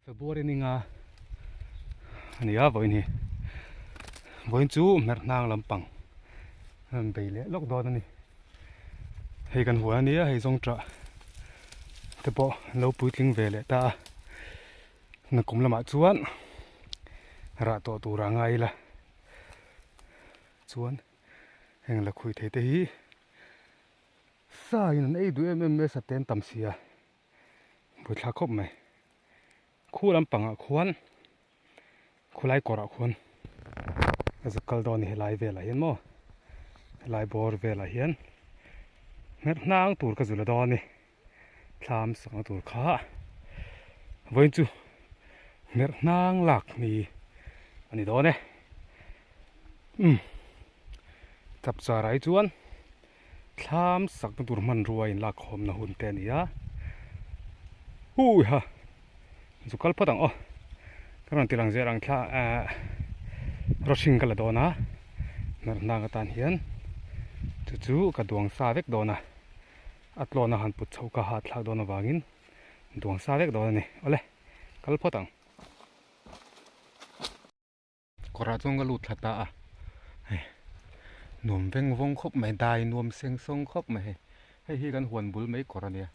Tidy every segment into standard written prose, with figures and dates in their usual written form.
February ninga a ni a vawiin hi vawiin chu hmerh hnang lampang a rawn bei leh lawk dawn a ni hei kan huan a nia hei zawng tah te pawh an lo puitling ve leh ta a nakum lamah chuan rah tawh tur a ngai ila chuan heng lakhuih thei te hi sa in an ei duh em em mai a sate an tam si a. Buaithlak khawp mai. Khu lampangah khuan khulai kawrah khuan ka zuk kal dawn a ni helai velah hian maw helai bawr velah hian hmerh hnang tur ka zul a dawn a ni thlam sakna tur kha vawiin chu hmerh hnang lak ni a ni dawn e umm chapchar ah hi chuan. Thlam sakna tur hmanrua in lak khawmna hun te a ni a, hui ha zu kal phawt ang aw ka rawn ti lang zel ang thla ehh rawhring ka la dawn a hnar hnang atan hian chu chu ka duang sa vek dawn a a tlawn a han put chhoh ka hat thlak dawn avangin duang sa vek dawn a ni awle kal phawt ang. Kawrah chuan ka lut thla ta a hei nuam veng vawng khawp mai dai nuam seng sawng khawp mai hei hei hi kan huan bul mai kawr a nia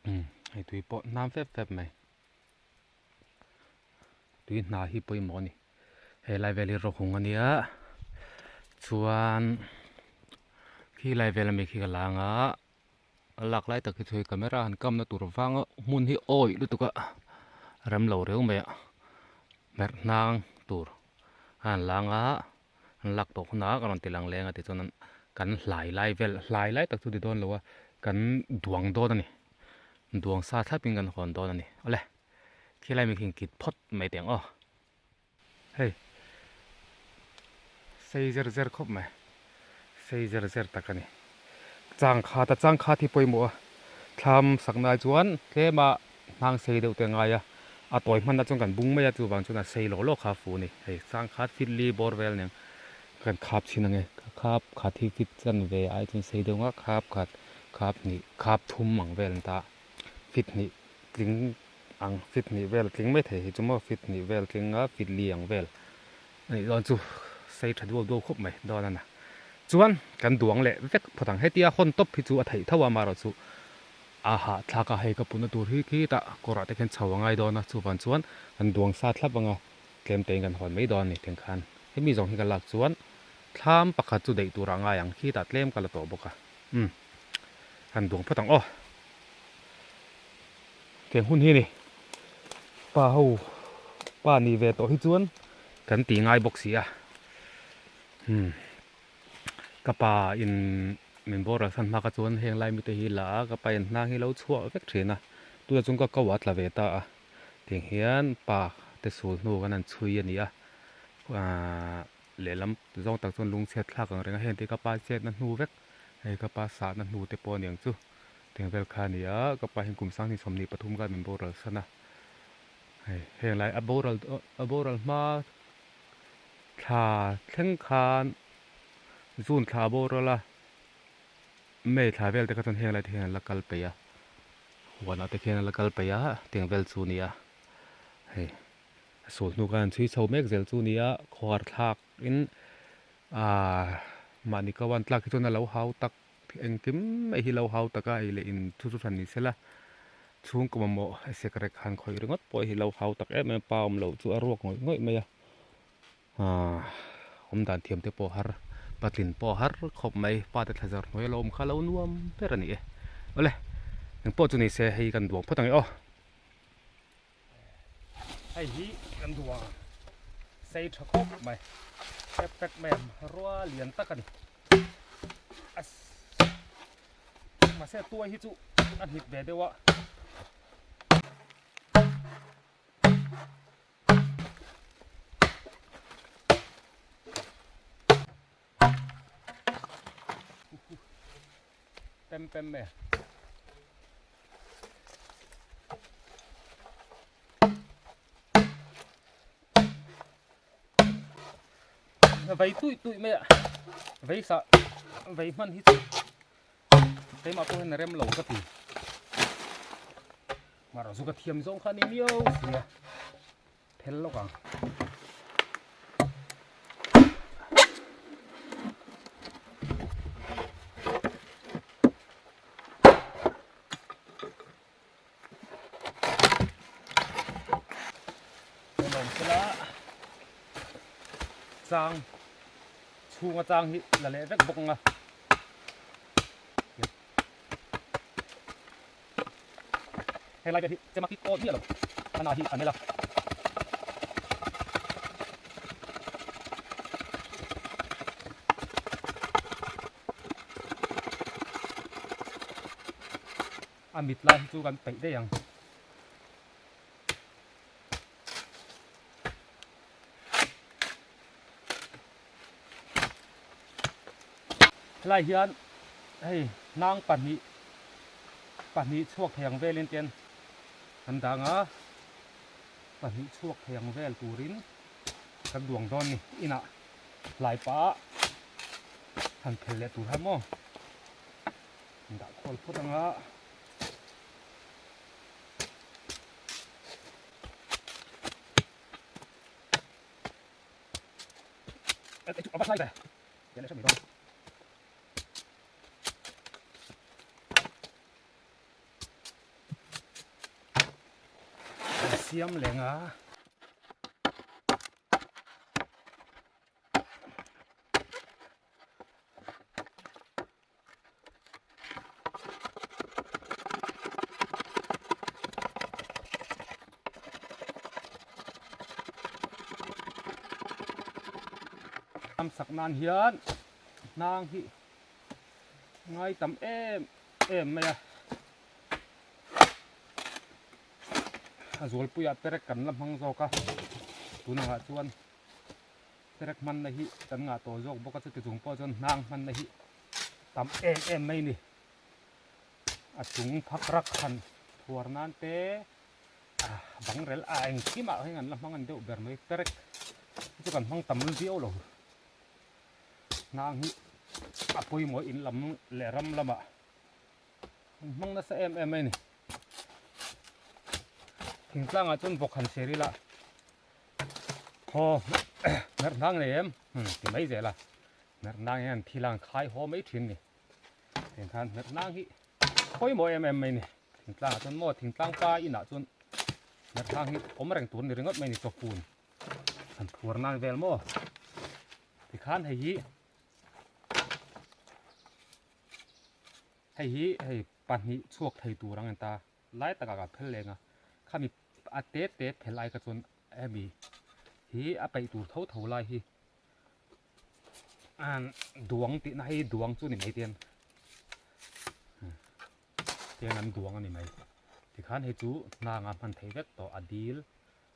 umm hei tui pawh hnam fep fep mai tui hna hi pawimawh a ni helai vel hi rawhung a nia chuan khi lai vel ami khi ka la ang a a lak lai tak hi chu hei camera han kam na tur vanga hmun hi awih lutuk a rem lo reu mai a hmerh hnang tur a han lang a an lak tawh hunah ka rawn ti lang leng a tichuan kan hlai lai vel hlai lai tak chu ti dawn lo a kan duang dawn a ni duang sa thlap in kan hawn dawn a ni awle khilai mi khi in kit phawt mai teh ang aw. Hei sei zer zer khawp mai sei zer zer tak a ni changkhat a changkhat hi pawimawh a thlam sakna ah chuan tlem a hnang sei deuh te a ngai a a tawi hman ah chuan kan bung mai a chuvang chuan a sei lawk lawk kha a fu a ni hei changkhat fit li bawr vel nen kan khap chhin ang e khap khat hi fit chan ve ai chuan sei deuh ang a khap khat khap hnih khap thum ang vel an ta fit hnih tling ang fit hnih vel tling mai thei hi chu maw fit hnih vel tling a fit li ang vel a nih dawn chu sei tha duau duau khawp mai dawn a na chuan kan duang leh vek phawt ang hetia hawn tawp hi chu a theih tho a amaherawh chu a hahthlak a hei ka putna tur hi khitah kawrah te khian chho a ngai dawn a chuvang chuan kan duang sa thlap anga tlem tein kan hawn mai dawn a ni teng khan hemi zawng hi ka lak chuan thlam pakhat chu daih turah a ngai ang khitah tlem ka la tawh bawk a umm kan duang phawt ang aw. Keng hun hi ni pa ho pa ni ve tawh hi chuan kan ti ngai bawk si a umm ka pa in min boral san hma kha chuan heng lai mite hi la a ka pa in hnang hi lo chhuah vek thin a tunah chuan ka ko a tla ve ta a tiang hian pa te sul hnu kan han chhui a ni a ahh lehlam zawng tak chuan lungchhiat thlak ang reng a heng te ka pa chetna hnu vek hei ka pa sahna hnu te pawh a ni ang chu. Teng vel kha a ni a, ka pa hian kum sanghnih 23 khan min boral san a, hei heng lai a boral a boral hma thla thleng khan June thla a boral a, May thla vel te kha chuan heng lai te hian an la kal peih a, huanah te khian an la kal peih a, teng vel chu a ni a, hei a sul hnu khan an chhui chho mek zel chu a ni a, khawhar thlak in aaa mahni ko an tlak hi chuan a lo hau tak. Engkim mai hi lo hau taka ei leh in thu chu hran ni sela, chhungkaw mamawh a sek rek han khawih ringawt pawh hi lo hau tak em em pa awm loh chu a ruak ngawih ngawih mai a, aaa awm dan thiam te pawh har patlin pawh har khawp mai, pa te thla zar hnuai a lo awm kha lo nuam ber a ni e. Awle engpawh chu ni se hei kan duang phawt ang e aw. Hei hi kan duh ang sei tha khawp mai fek fek mai ang rua lian tak a ni mahse tuai hi chu a hnit ve deuh a. Pem pem mai a. Vei tuih tuih mai a vei sah vei hman hi chu keimah pawh hian a rem lo ka ti. Marawh chu ka thiam zawng kha a ni miau si a, phel lawk ang. Chang chhunga chang hi la leh vek bawk ang a. Helai vel hi chema hi awt miah lo a na hi a nel a. A mit lai hi chu kan peih daih ang. Helai hian hei hnang pahnih pahnih chhuak thei ang velin ten kan dang a, pahnih chhuak thei ang vel turin kan duang dawn ni inah hlai pah han phel leh tur ha maw dah khawl phawt ang a. Siam leng a. Ram sak nan hian hnang hi ngai tam em em mai a, a zualpuiah perek kan la hmang zawk a, tunangah chuan Perek hmanna hi kan ngah tawh zawk bawk a, chuti chung pawh chuan hnang hmanna hi tam em em mai ni. A chung phak rak han thuar nan te a bang rel a engkimah hian an la hmang an deuh ber mai. Perek hi chu kan hmang tam viau lo. Hnang hi a pawimawh in lam leh ram lamah an hmang nasa em em mai ni. Thingtlangah chuan vawk han ser ila. Haw hmerh hnang nei em ti mai zel a hmerh hnang hian thil ang khai haw mai thin ni tiang khan hmerh hnang hi pawimawh em em mai ni thingtlang ah chuan maw thingtlang pa inah chuan hmerh hnang hi awm reng tur ni ringawt mai ni chawfun han phuar nan vel maw tikhan hei hi hei hi hei pahnih chhuak thei tur ang ta lai takah ka phel leng a khami a te te phel ai kha chuan hemi hi a peih tur tho tho lai hi duang tihna hei duang chu ni mai tian tiang an duang a ni mai tikhan hei chu hnanga hman thei vek tawh a dil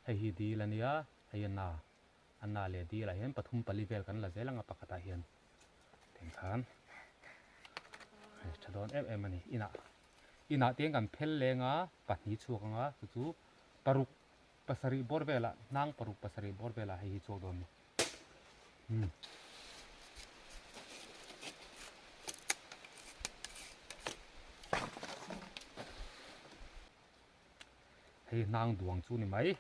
hei hi dil a nia hei a na a na leh dil ah hian pathum pali vel kan la zel ang a pakhatah hian. Tiang khan hei tha dawn em em a ni inah inah te hian kan phel leng a pahnih chhuak ang a chu chu paruk pasarih bawr velah hnang paruk pasarih bawr velah hei hi chhuak dawn a ni umm. Hei hnang duang chu ni mai.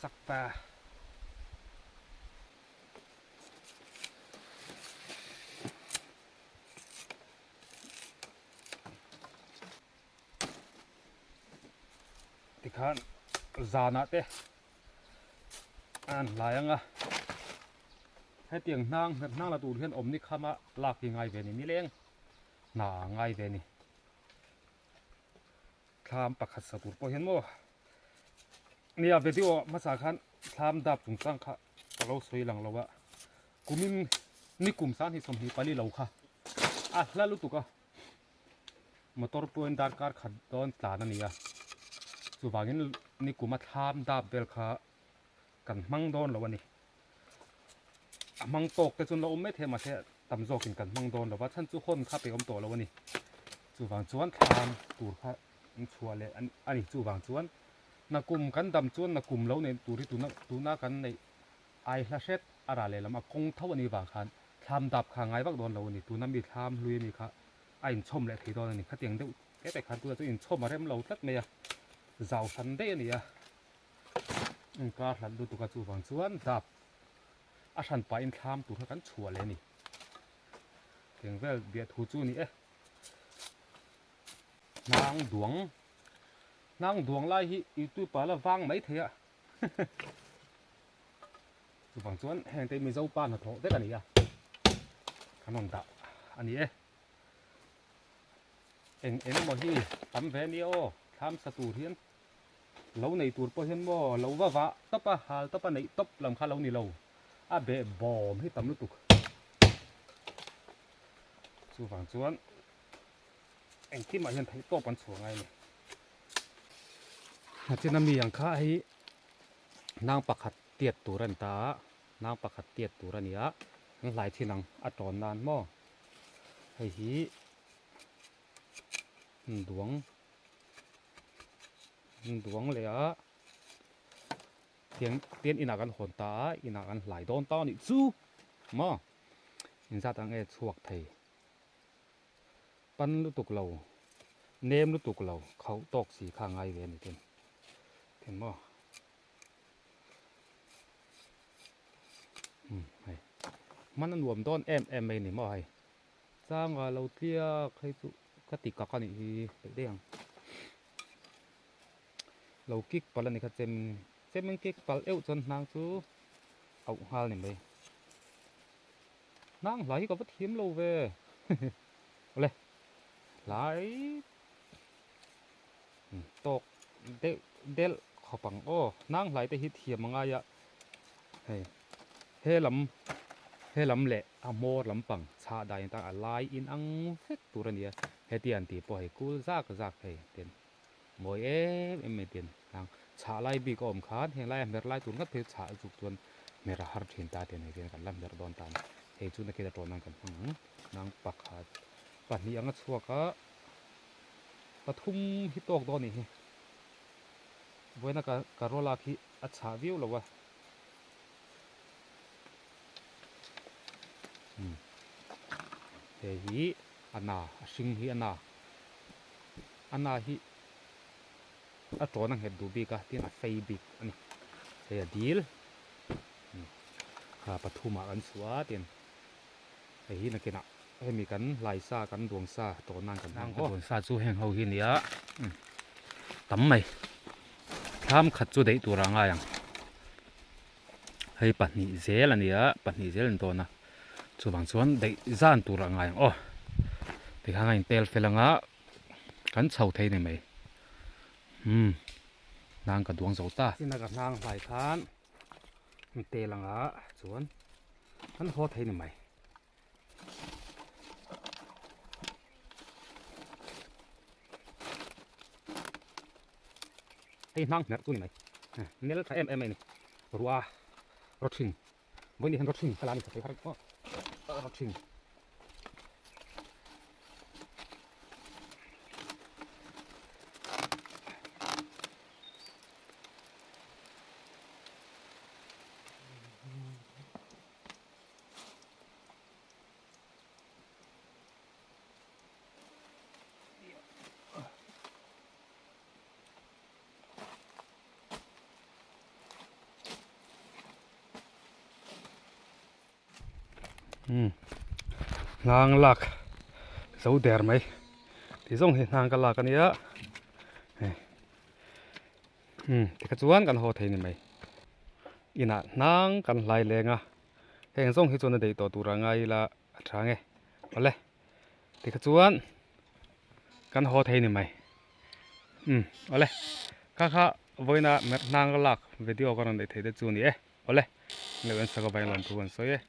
Sak ta. Tikhan zanah te an hlai anga hetiang hnang hnang la tur hian awm ni khama lak hi ngai ve ni nileng hna ngai ve ni thlam pakhat sa tur pawh hian maw nia video hmasa khan thlam dap chungchang kha ka lo sawi lang lo a kumin ni kum san hi 24 lo kha a hla lutuk a motor pawhin darkar khat dawn tlan a ni a chuvangin ni kuma thlam dap vel kha kan hmang dawn lo a ni. a hmang tawk te chu an la awm mai thei a mahse tam zawkin kan hmang dawn lo va chhan chu hawn kha peih awm tawh lo a ni chuvang chuan thlam tur kha an chhuah leh a ni chuvang chuan nakum kan dam chuan nakum lo neih tur hi tuna tuna kan neih ai hla hret a rah lehlam a kawng tho a nih vang khan thlam dap kha a ngai vak dawn lo a ni tuna mi thlam hlui a nih kha a inchhawm leh thei dawn a ni khatiang deuh te te khan tunah chuan inchhawm a rem lo tlat mai a zau hran daih a ni a inkar hlat lutuk a chuvang chuan dap a hran pahin thlam tur kha kan chhuah leh a ni keng vel biah thu chu a ni e hnang duang hnang duang lai hi youtube ah la vang mai thei a chuvang chuan heng te Mizo pa hnathawh vek a ni a kan rawn dah a ni e eng eng emaw hi tam ve ania aw thlam sa tur hian lo nei tur pawh hian maw lo va vah tawp a hal tawp a neih tawp lam kha lo ni lo a beh bawm hi tam lutuk chuvang chuan engkimah hian theih tawp an chhuah ngai a ni. Hachina mi ang kha hei nang pakhat tiat tur a ni ta a, nang pakhat tiat tur a ni a, an hlai thin ang a tawn nan maw hei hi duang duang leh a tiang tian inah kan hawn ta a inah kan hlai dawn ta a nih chu maw inzat ang e chhuak thei. Pan lutuk lo, nem lutuk lo, khauh tawk si kha ngai ve a ni ten. Then maw? Um, hei. Hman a nuam dawn em em mai ni maw hei. Changa lo tliak hei chu ka ti kak a nih hi peih daih ang. Lo kik palh a ni kha chem chem in kik palh euh chuan hnang chu auh nghal ni mai. Hnang hlai hi ka va thiam lo ve awle hlai tawk deuh delh khawp ang aw hnang hlai te hi thiam a ngai a hei he lam he lam leh a hmawr lampang chhah dan in tan a lai in ang vek tur a ni a heti an tih pawh hei kul zak zak hei tin mawi em em mai tin hnang chhah lai bik a awm khan heng laia hmer lai tur ngat phei chhah zuk chuan hmer a har thin ta tih a nei hian kan la hmer dawn ta a ni hei chu nakhin a tawn nan kan hmang ang hnang pakhat pahnih anga chhuak a pathum hi tawk dawn a nih hi vawiina ka ka rawlak hi a chhah viau lo a umm hei hi a na a hring hi a na. A na hi a tawn a nghet duh bik a tin a fei bik a ni hei a dil kha pathum ah kan chhuah a tin hei hi nakinah hemi kan hlai sa kan duang sa tawn nan kan hmang aw duang sa chu heng ho hi a nia tam mai thlam khat chu daih tur ah a ngai ang hei pahnih zel a nia pahnih zel an dawn a chuvang chuan daih zan tur ah a ngai ang aw tikhan a intel fel anga kan chho thei ni mai umm hnang ka duang zo ta china ka hnang hlai khan tel anga chuan kan haw thei ni mai. Hei hnang hmerh chu ni mai nel tha em em mai a ni rua rawthing vawiin hian rawthing ka la a ni thei har aw rawthing. Umm hnang lak zo der mai ti zawng hi hnang ka lak ania hei umm tikha chuan kan haw thei ni mai inah hnang kan hlai leng a heng zawng hi chuan a daih tawh tur a ngai ila a tha nge awle tikha chuan kan haw thei ni mai umm awle kha kha vawiina hnang ka lak video ka rawn neih theih te chu a ni e awle. Leuh en sak avangin lawmthu kan sawi e.